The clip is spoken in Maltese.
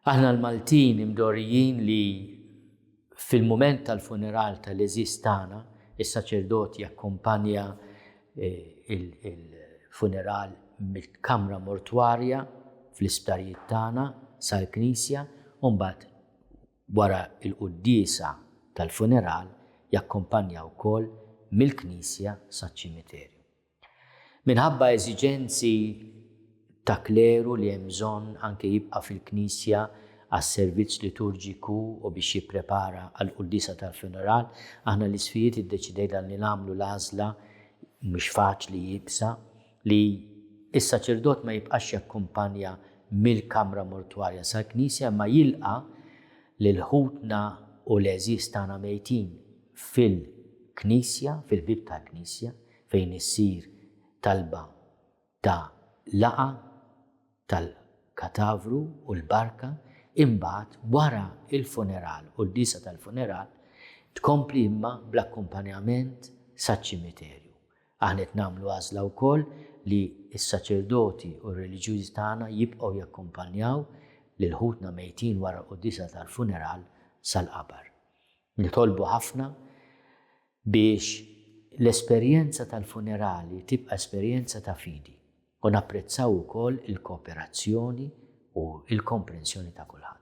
Aħna l-Maltin imdorrijin li fil-mument tal-funeral tal-għeżież tagħna, is-saċerdot jakkumpanja il-funeral mill-kamra mortwarja fl-isptarijiet tagħna sal-knisja u mbagħad wara l-quddiesa tal-funeral jakkumpanja wkoll mill-knisja saċ-ċimiterju. Minħabba eżiġenzi ta' kleru li hemm bżonn anke jibqa' fil-knisja għas-servizz liturġiku u biex jipprepara għall-quddiesa tal-funeral, aħna l-Isqfijiet iddeċidejna li nagħmlu l-għażla, mhix faċli, iebsa, li s-saċerdot ma jibqax jakkumpanja mill-kamra mortwarja sal-knisja imma jilqa' lil ħutna u l-għeżież tagħna mejtin fil-knisja, fil-bieb tal-knisja, fejn issir talba ta' laqgħa tal-katavru u l-barka, imbagħad wara l-funeral, quddiesa tal-funeral, tkompli imma bl-akkumpanjament saċ-ċimiterju. Aħna qed nagħmlu għażla wkoll li s-saċerdoti u r-reliġjużi tagħna jibqgħu jakkumpanjaw lil ħutna mejtin wara l-quddiesa tal-funeral sal-qabar. Nitolbu ħafna biex l-esperjenza tal-funerali tibqa' esperjenza ta' fidi u napprezzaw ukoll il-kooperazzjoni u l-komprensjoni ta' kulħadd.